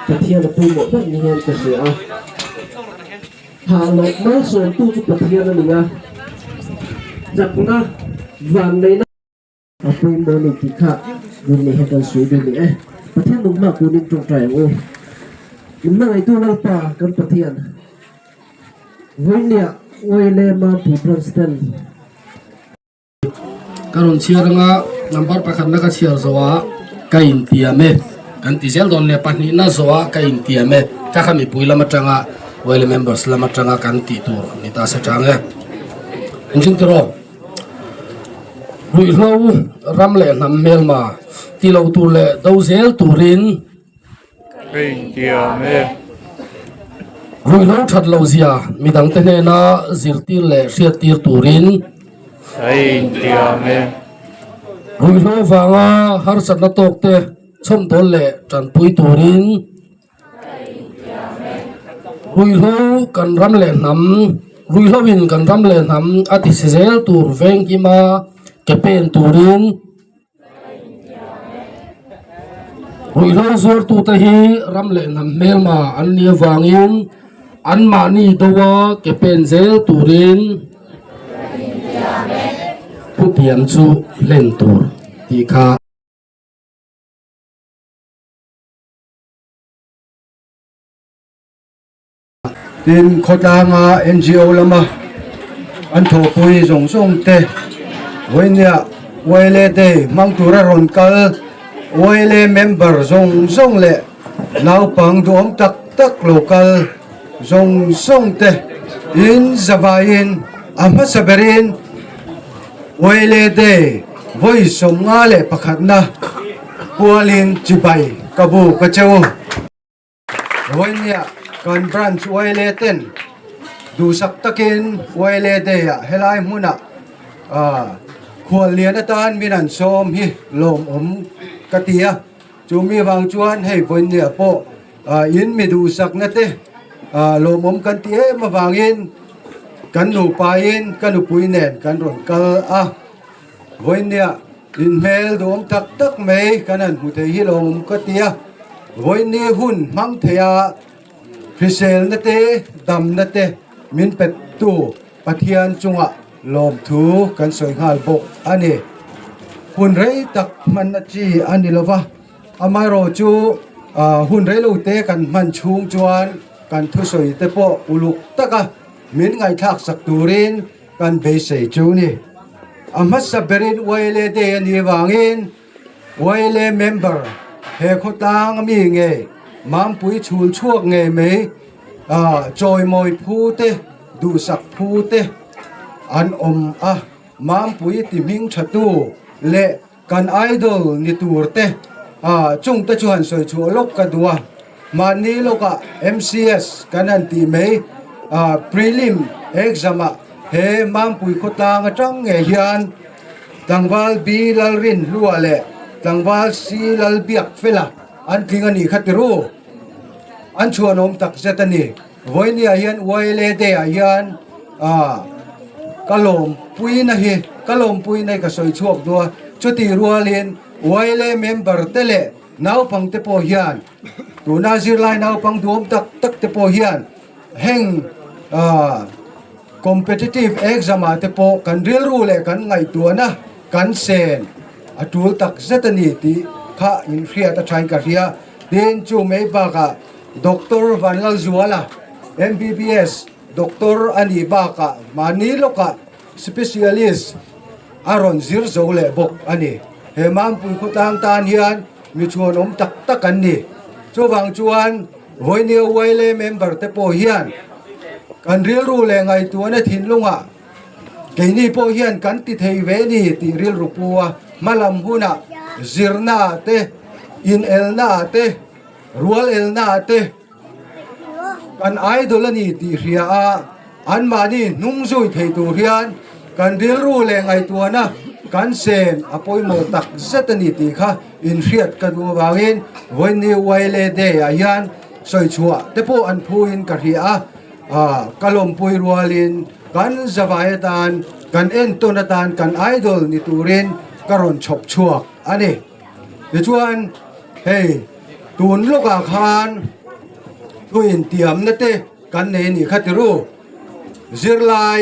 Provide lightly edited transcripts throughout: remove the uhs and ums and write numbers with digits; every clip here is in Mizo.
Pathian a pawimawh ber ni hian ka hria a. Thah loh malsawmtu chu Pathian a ni a, chakna, vanneihna. A pawimawh ni tih kha vun leh hian kan sawi duh ni e. Pathian nung hma kunin tawngtai ang u. Min hmangaihtu Lalpa kan Pathian, vawinia Oile Mampui Branch ten. Ka rawn chhiar anga number pakhatna ka chhiar zawhah ka intiam e kan ti zel dawn nia pahnihna zawhah ka intiam e ka kha mipui lam atanga oil members lam atanga kan tih tur ni ta se chang e engtin tiraw ruihhlo ram leh hnam hmelma ti lo tur leh do zel turin Ka intiam e. Ruihhlo that loh zia midangte hnena zirtir leh hriattir turin. Ka intiam e. Ruihhlo vanga harsatna tawkte chhawmdawl leh tanpui turin. Ka intiam e. Ruihhlo kan ram leh hnam, ruihhloin kan ram leh hnam a ti si zel tur venghima ke pen turin. Ruihhlo zuartute hi ram leh hnam hmelma an nih avangin anmahni doa ke pen zel turin thutiam chu hlen tur tih kha. Tin, khawtlanga NGO lama an thawhpui zawng zawng te vawinia YLA Day hmang tura rawn kal YLA member zawng zawng leh naupang duhawm tak tak lo kal zawng zawng te in zavaiin a hmasa berin YLA Day vawi 51na pualin chibai ka bu ka cheu. Vawinia kan branch YLA ten duhsak takin YLA Day ah helai hmunah khual lian atan min an sawm hi lawmawm ka ti a, chumi vang chuan hei vawinia pawh in mi duhsakna te lawmawm kan ti em avangin kan nupain ka nupui nen kan rawn kal a, vawinia. Inhmel duhawm tak tak mai kan han hmu thei hi lawmawm ka ti a, vawiini hun hmang theia hriselna te damna te min pettu Pathian chungah lawmthu kan sawi nghal bawk a ni. Hun rei tak hmanna chi a ni lova, amaherawhchu hun reilote kan hman chhung chuan kan thusawi te pawh uluk taka min ngaihthlak sak turin Kan beisei chu ni. A hmasa berin YLA Day a nih avangin YLA member he khawtlang ami nge Mampui chhul chhuak ngei mai chawimawi phu te duhsak phu te an awm a, Mampui ti hming tha tu leh kan idol ni tur te chung te chu han sawi chhuah lawk ka duh a, mahni lawkah MCS kan han tih mai prelim exam ah he Mampui khawtlang atang ngei hian tlangval B Lalrinhlua leh tlangval C Lalbiakfela an tling a nih kha tiru an chhuanawm takzet a ni. Vawinia hian YLA Day ah hian ka lawmpuina hi ka lawmpuina hi ka sawi chhuak duh a, chutih rualin YLA member te leh naupang te pawh hian tuna zirlai naupang duhawm tak tak te pawh hian heng competitive exam ah te pawh kan rilru leh kan ngaihtuahna kan sen a tul tak zet a ni tih kha inhriat a thain ka hria. Tin, chu mai bakah Doctor Vanlalzuala, MBBS doctor a nih bakah mahni lawkah specialist a rawn zir zo leh bawk a ni. He Mampui khawtlang tan hian mi chhuanawm tak tak an ni. Chuvang chuan Vawinia YLA member te pawh hian kan rilru leh ngaihtuahna thinlungah keini pawh hian kan ti thei ve ni tih rilru pu a, hmalam hunah zirnaah te, inelnaah te, Rual elna ah te kan idol a ni tih hria a, anmahni hnung zui thei tur hian kan rilru leh ngaihtuahna kan sen a pawimawh tak zet a ni tih kha inhriat ka duh avangin vawiin YLA Day ah hian sawi chhuah te pawh an phuin ka hria a, ka lawmpui rualin kan zavai atan kan entawn atan kan idol ni turin ka rawn chhawp chhuak a ni. Tichuan hei. Tun lawkah khan thu intiamna te kan nei a nih kha tiru. Zirlai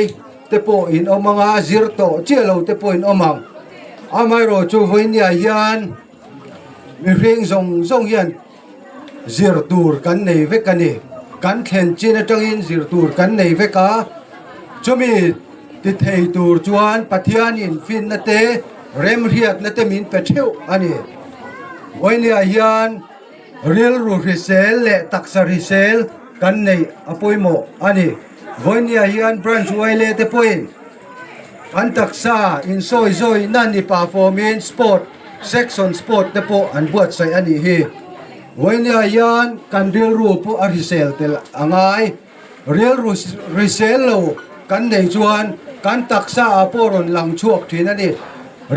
te pawh in awm ang a, zir tawh chiah lo te pawh in awm ang. Amaherawhchu vawinia hian mihring zawng zawng hian zir tur kan nei vek a ni. Kan thlen chin atangin zir tur kan nei vek a, chumi ti thei tur chuan Pathianin finna te, remhriatna te min pe theuh a ni. Vawinia hian rilru hrisel leh taksa hrisel kan neih a pawimawh a ni. Vawinia hian Branch YLA te pawhin An taksa insawi zawihna ni pah fawmin sport section sport te pawh an buatsaih a nih hi. Vawinia hian kan rilru pawh a hrisel tel a ngai. Rilru hrisel lo kan nei chuan kan taksa ah pawh rawn lang chhuak thin a ni.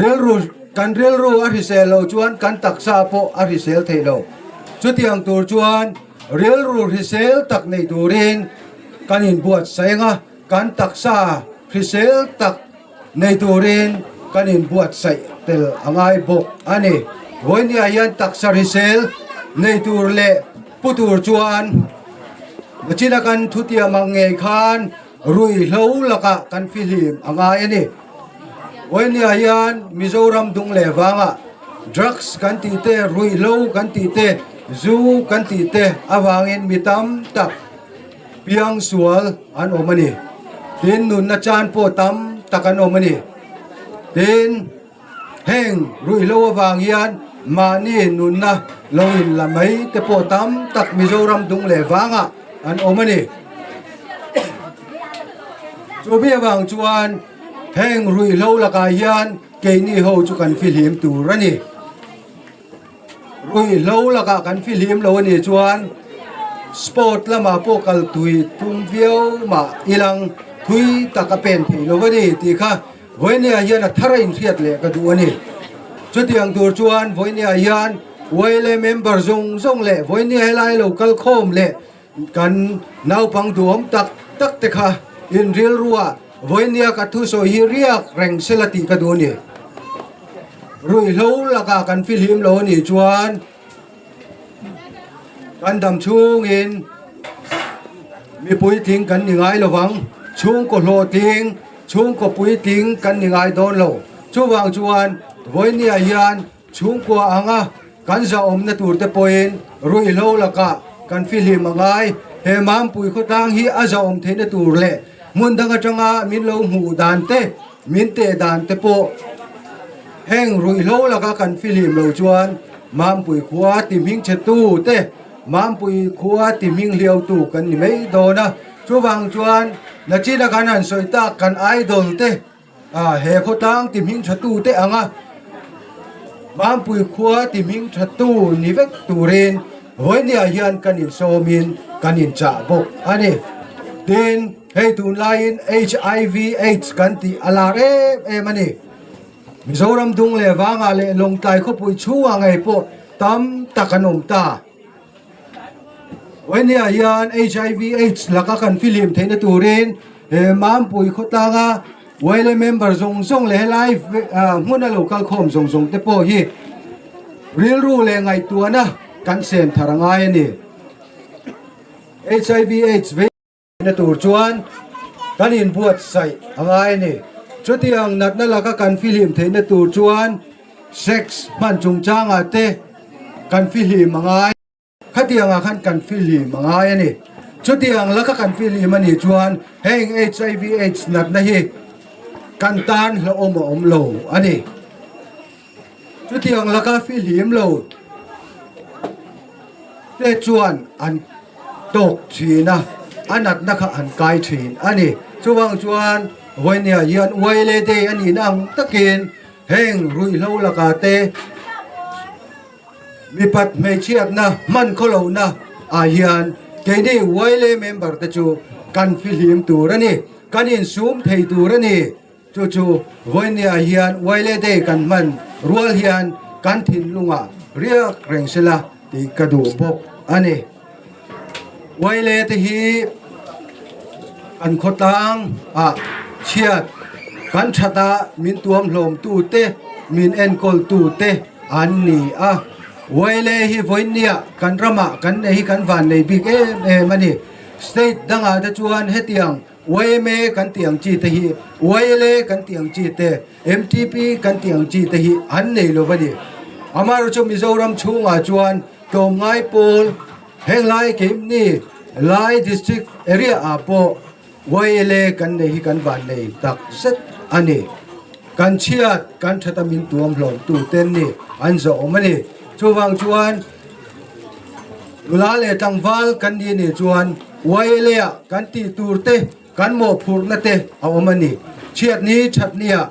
Rilru kan rilru a hrisel lo chuan kan taksa pawh a hrisel thei lo. Chutiang tur chuan rilru hrisel tak nei turin kan inbuatsaih ang a. Kan taksa hrisel tak nei turin kan inbuatsaih tel a ngai bawk a ni. Vawinia hian taksa hrisel nei tur leh pu tur chuan nachina kan thutiam ang ngei khan ruihhlo lakah kan fihlim a ngai a ni. Vawinia hian Mizoram dung leh vangah drugs kan tih te, ruihhlo kan tih te, zu kan tih te avangin mi tam tak Piang sual an awm a ni. Tin, nunna chan pawh tam tak an awm a ni. Tin, heng ruihhlo avang hian mahni nunna lo in la mai te pawh tam tak Mizoram dung leh vangah an awm a ni. Chumi avang chuan heng ruihhlo lakah hian keini ho chu kan fihlim tur a ni. Ruihhlo lakah kan fihlim lo a nih chuan sport lamah pawh kal tui tum viau mah ilang thui tak a pen theih lo a ni tih kha vawinia hian a thar a inhriat leh ka duh a ni. Chutiang tur chuan vawinia hian YLA member zawng zawng leh vawinia helai lo kal khawm leh kan naupang duhawm tak tak te kha inrilruah vawinia ka thusawi hi riak reng sela tih ka duh a ni. Ruihhlo lakah kan fihlim lo a nih chuan kan dam chhungin mipui tling kan ni ngai lo vang, chhungkaw hlawhtling, chhungkaw puitling kan ni ngai dawn lo. Chuvang chuan vawinia hian chhungkua anga kan zahawmna tur te pawhin ruihhlo lakah kan fihlim a ngai. He Mampui khawtlang hi a zahawm theihna tur leh hmun dang atanga min lo hmuh dan te, Min teh dan te pawh heng ruihhlo laka kan fihlim lo chuan Mampui khua ti hming chhe tu te, Mampui khua ti hming hliau tu kan ni mai dawn a. Chuvang chuan nachina kan han sawi tak kan idol te he khawtlang ti hming tha tu te anga Mampui khua ti hming tha tu ni vek turin vawinia hian kan insawmin kan inchah bawk a ni. Tin. Hei tunlaiin HIV Aids kan tih a lar em em a ni. Mizoram dung leh vangah leh Lawngtlai khawpui chhungah ngei pawh tam tak an awm ta. Vawinia hian HIV Aids laka kan fihlim theihna turin he Mampui khawtlanga YLA member zawng zawng leh helai hmuna lo kalkhawm zawng zawng te pawh hi rilru leh ngaihtuahna kan sen thar a ngai a ni. HIV Aids vei. Na tur chuan kan inbuatsaih a ngai a ni. Chutiang natna laka kan fihlim theihna tur chuan sex hman chungchangah te kan fihlim a ngai. Khatiangah khan kan fihlim a ngai a ni. Chutiang laka kan fihlim a nih chuan heng HIV AIDS natna hi kan tan hlauhawm a awm lo a ni. Chutiang laka fihlim lo te chuan an tawk thin a, a natna kha an kai thin a ni. Chuvang chuan vawinia hian YLA Day a nihna ang takin heng ruihhlo lakah te mipat hmeichhiatna hman khawlohna ah hian keini YLA member te chu kan fihlim tur a ni, kan insum thei tur a ni. Chu chu vawinia hian YLA Day kan hman rual hian kan thinlungah riak reng sela tih ka duh bawk a ni. YLA te hi kan khawtlang ah chhiat kan that a min tuam hlawm tu te min enkawl tu te an ni a. Yla hi vawiinnia kan ramah kan nei hi kan van nei bik em em a ni. State dangah te chuan hetiang yma kan tih ang chi te hi YLA kan tih ang chi te, MTP kan tih ang chi te hi an nei lo a ni. Amaherawhchu Mizoram chhungah chuan tlawmngai pawl henglai keimni Lai District area ah pawh YLA kan nei hi kan van nei tak zet a ni. Kan chhiat kan that a min tuam hlawm tu ten ni an zawh awm a ni. Chuvang chuan nula leh tlangval kan ni nih chuan YLA ah kan tih tur te kan mawhphurhna te a awm a ni. Chhiat ni that ni ah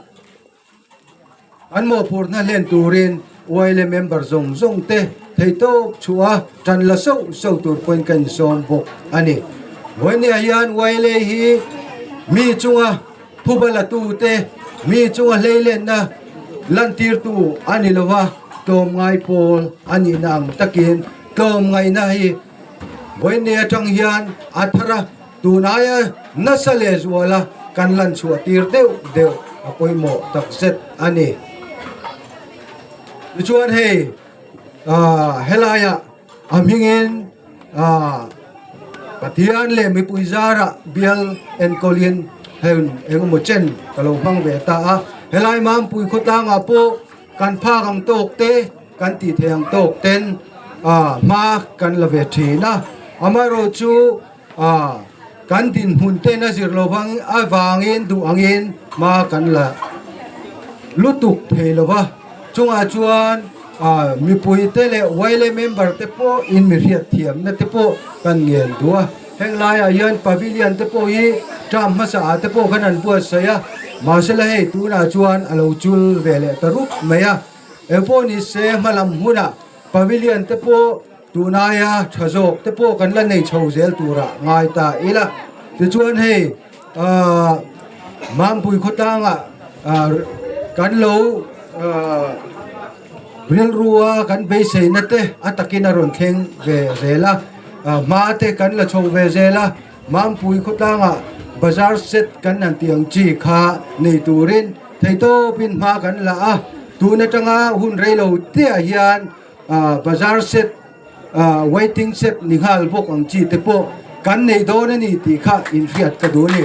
An mawhphurhna hlen turin YLA member zawng zawng te theihtawp chhuah a tan la sauh sauh tur pawhin ka insawm bawk a ni. Vawinia hian YLA hi mi chunga phuba la tute, mi chunga hleilenna lantirtu a ni lova, tlawmngai pawl a nihna ang takin tlawmngaihna hi vawinia atang hian a thar a. Tun aia nasa leh zuala kan lan chhuah tir deuh deuh a pawimawh tak zet a ni. Tichuan hei helaiah a hmingin Pathian leh mipui zarah bial enkawlin hei engemaw chen ka lo hmang ve ta a. Helai Mampui khawtlangah pawh kan phak ang tawk te, kan tih theih ang tawk ten hma kan la ve thin a. Amaherawhchu A, kan dinhmun ten a zir lo vang avangin duh angin hma kan la lutuk thei lo va, chungah chuan a mipui te leh YLA member te pawh in mi hriat thiamna te pawh kan ngen duh a, heng laiah hian pavilion te pawh hi term hmasa ah te pawh khan an buatsaih a, mahsela hei tunah chuan a lo chul ve leh ta rup mai a, engpawh ni se hmalam hmunah pavilion te pawh Tunaia tha zawk te pawh kan la nei chho zel turah ngai ta ila. Tichuan hei aah Mampui khawtlangah aah kan lo aah rilru a kan beiseina te a takin a rawn thleng ve zel a, aah hma te kan la chho ve zel a, Mampui khawtlangah bazar set kan han tih ang chi kha nei turin theihtawpin hma kan la a, tun atanga hun reilo teah hian Bazar set, waiting set ni nghal bawk ang chi te pawh kan nei dawn a ni tih kha inhriat ka duh a ni.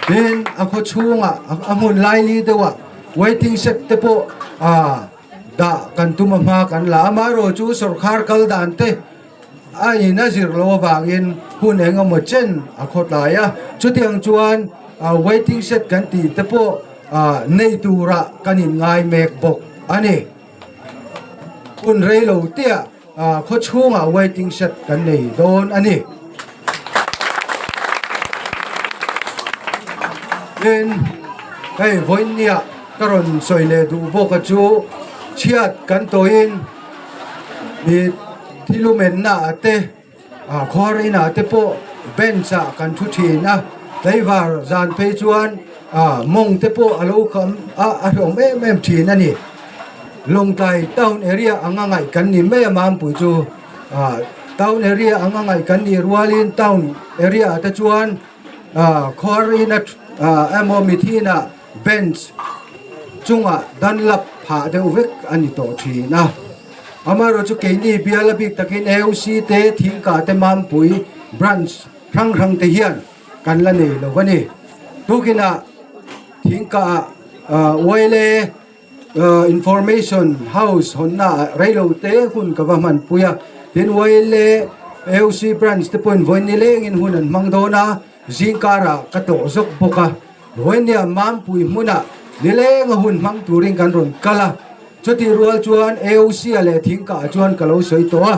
Tin, a khaw chhungah a hmun laili deuhah waiting set te pawh dah kan tum a hma kan la a, amaherawh chu sawrkhar kal dan te a in a zir loh avangin hun eng emaw chen a khaw tlai a, chutiang chuan waiting shed kan tih te pawh nei tura kan in ngai mek bawk a ni. Hun rei lo tea khaw chhungah waiting shed kan nei dawn a ni. Tin, hei vawiinnia ka rawn sawi leh duh bawk a chu chhiat kan tawhin Mi thilumenna ah te ah khuar inah te pawh bench ah kan thu thin a, tlaivar zan phei chuan ah mawng te pawh a lo kham a a hlawm em em thin a ni. Lawngtlai town area anga ngaih kan ni mai a Mampui chu ah town area anga ngaih kan nih rualin town area ah te chuan ah khuar ina ah emaw mithi inah Bench chungah Dunlap phah deuh vek a ni tawh thin a. Amaherawh chu keini bial a bik takin AOC te Thingkah te Mampui branch hrang hrang te hian kan la nei lo a ni. Tukinah Thingkah ah YLA Information House hawnna ah reilo te hun ka va hmanpui a. Tin YLA AOC branch te pawhin vawiin nilengin hun an hmang dawn a, zingkarah ka tlawh zawk bawk a. Vawinia Mampui hmunah nileng a hun hmang turin kan rawn kal a, chutih rual chuan AOC-a leh Thingkah chuan ka lo sawi tawh a.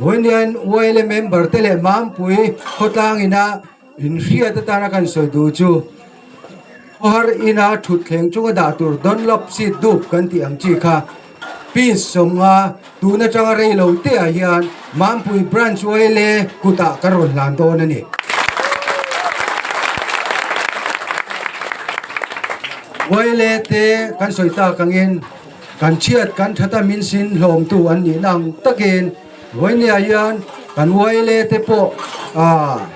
Vawinia YLA member te leh Mampui khawtlang ina inhriat atana kan sawi duh chu khawhar ina thutthleng chunga dah tur Dunlop seat dup kan tih ang chi kha piece 50 tun atanga rei lo teah hian Mampui Branch YLA kutah kan rawn hlan dawn a ni. YLA te kan sawi tak angin kan chhiat kan that a min sin hlawmtu an nihna ang takin Vawinia hian kan YLA te pawh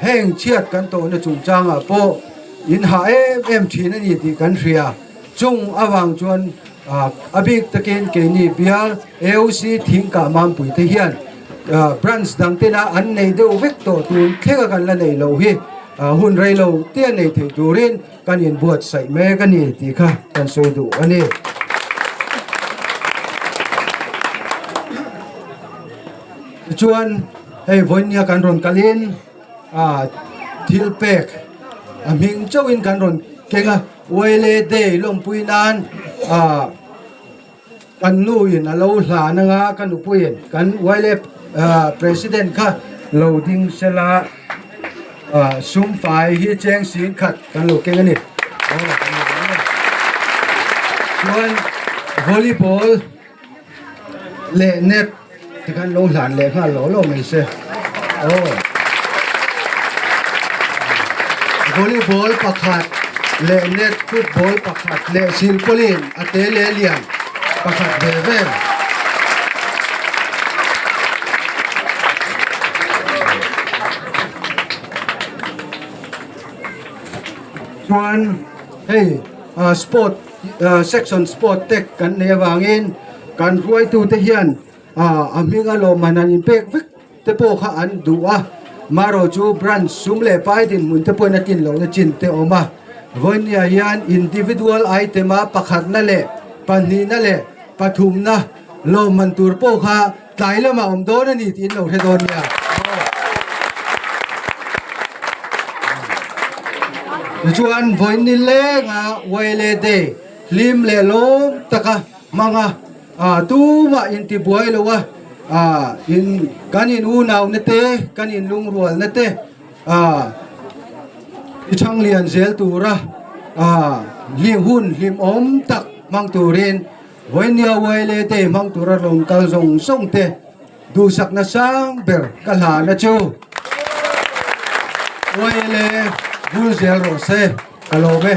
heng chhiat kan tawhna chungchangah pawh in hah em em thin a ni tih kan hria. Chung avang chuan. A bik takin keini bial AOC Thingkah Mampui te hian branch dang tena an nei deuh vek tawh tun thlenga kan la nei loh hi hun rei lo te a nei thei turin kan inbuatsaih mek a ni tih kha kan sawi duh a ni. Tichuan hei vawinia kan rawn kalin thil pek a hming chauhin kan rawn keng a. Wele Day lawmpui nan ah kan nu in a lo hlan anga ka nupui in kan Wele ah President kha lo ding sela ah sum fai hi cheng sing khat kan lo keng a ni. Chuan volleyball leh net tikhan lo hlan leh nghal lo lo mai se aw volleyball pakhat leh net football pakhat leh silpawlin a te leh lian pakhat ve ve. Chuan hei sport Section sport te kan neih avangin kan hruaitute hian a hminga lawmman han inpek vek te pawh kha an duh a, marawh chu branch sum leh pai dinhmun te pawhin a tlin lohna chin te awm a, vawinia hian individual item a pakhatna leh pahnihna leh pathumna lawmman tur pawh kha tlai lamah awm dawn a ni tih in lo hre dawn nia. Tichuan vawiin ni lenga Wele Day hlim leh lawm taka hmanga tumah intibuai lo a, in kan in unauna te kan in lungrualna te i thang lian zel tura hlim hun hlimawm tak hmang turin Vawinia Wele Day hmang tura rawn kal zawng zawng te Duhsakna sang ber ka hlana chu Wele bul zel rawh se ka lawm e.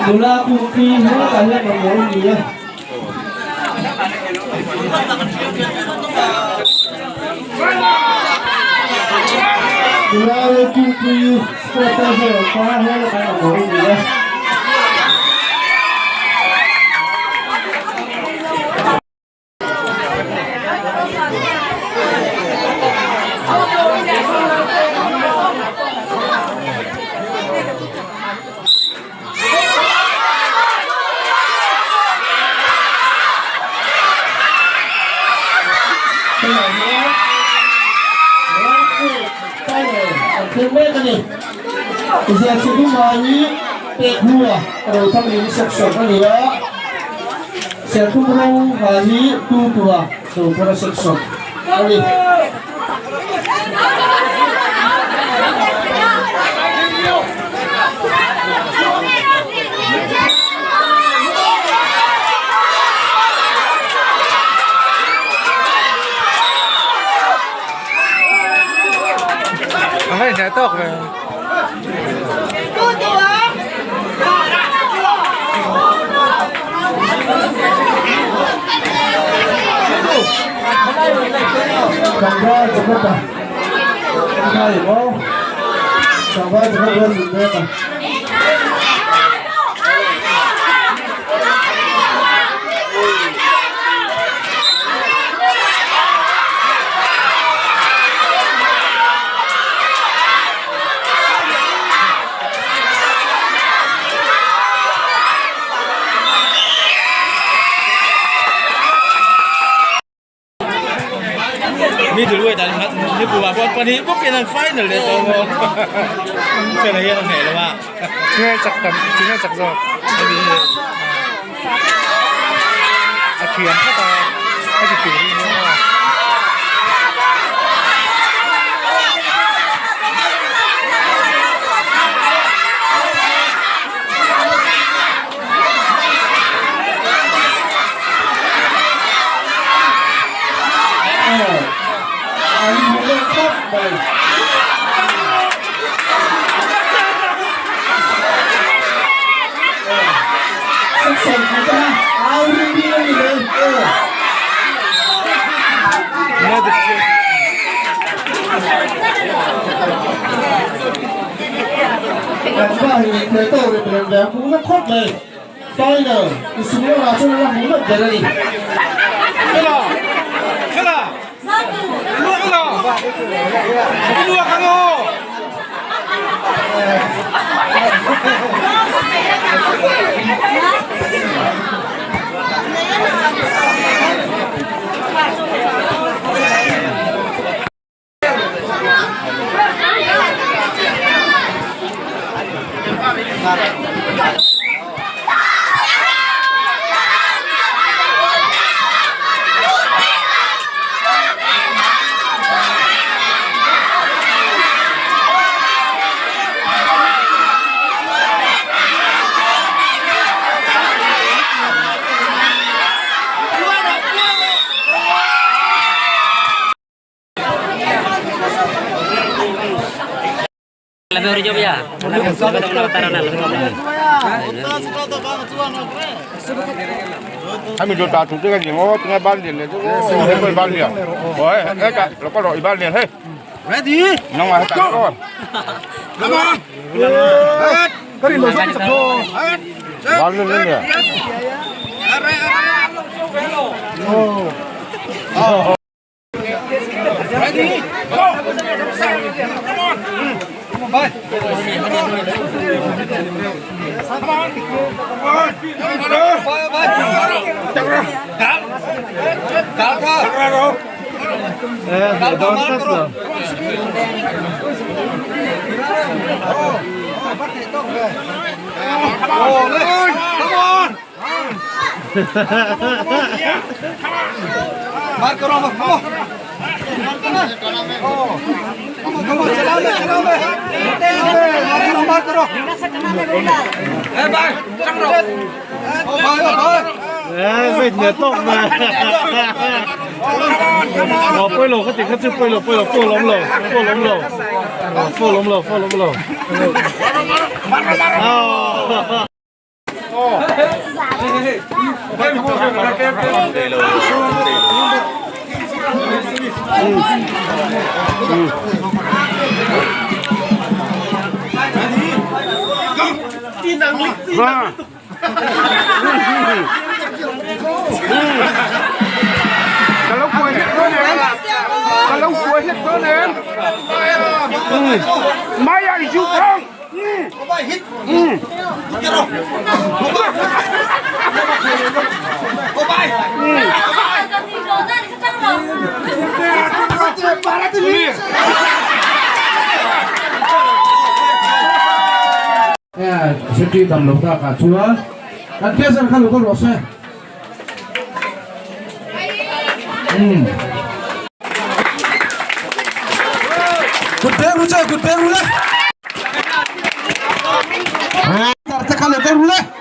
Nula kungpui hetah hian mamawh a ni a. Nula kungpui squad a hian awm ta helai mamawh a ni a. thleng mek a ni. Ziahchhi dum ah hi pek hua rothang in section a ni a, serthlum rawng ha hi tu tua rothara section a ni. Tlangval Jacob-a a ni maw? Tlangval Jacob hian min mek a. Middleweight an nipum ah khuan pahnih bawkin an final leh tawh maw fela hian a hneh lo a Tinge chak tam tinge chak zawk a thiam phawt a a ti tur hi nia aw. Final i sumlo ah chuan a la hmu mat ber a ni. Fela! Fela! Fela! I luak ang aw! Hemi chu ta chu te ka ni maw tinge ban lian leh chu aw hei pawh i ban lian aw hei heta lo kal rawh i ban lian hei Ready nangmah heta Go aw Come on ban lian lian nia Ka lo kuai hlek dawn em? Ka lo kuai hlek dawn em? Maya i zu thang! Secretary dam lo takah chuan kan treasurer kha lo kal rawh se. Umm. Kut peng ru che, kut peng ru le. Tar te kha lo kal ru le.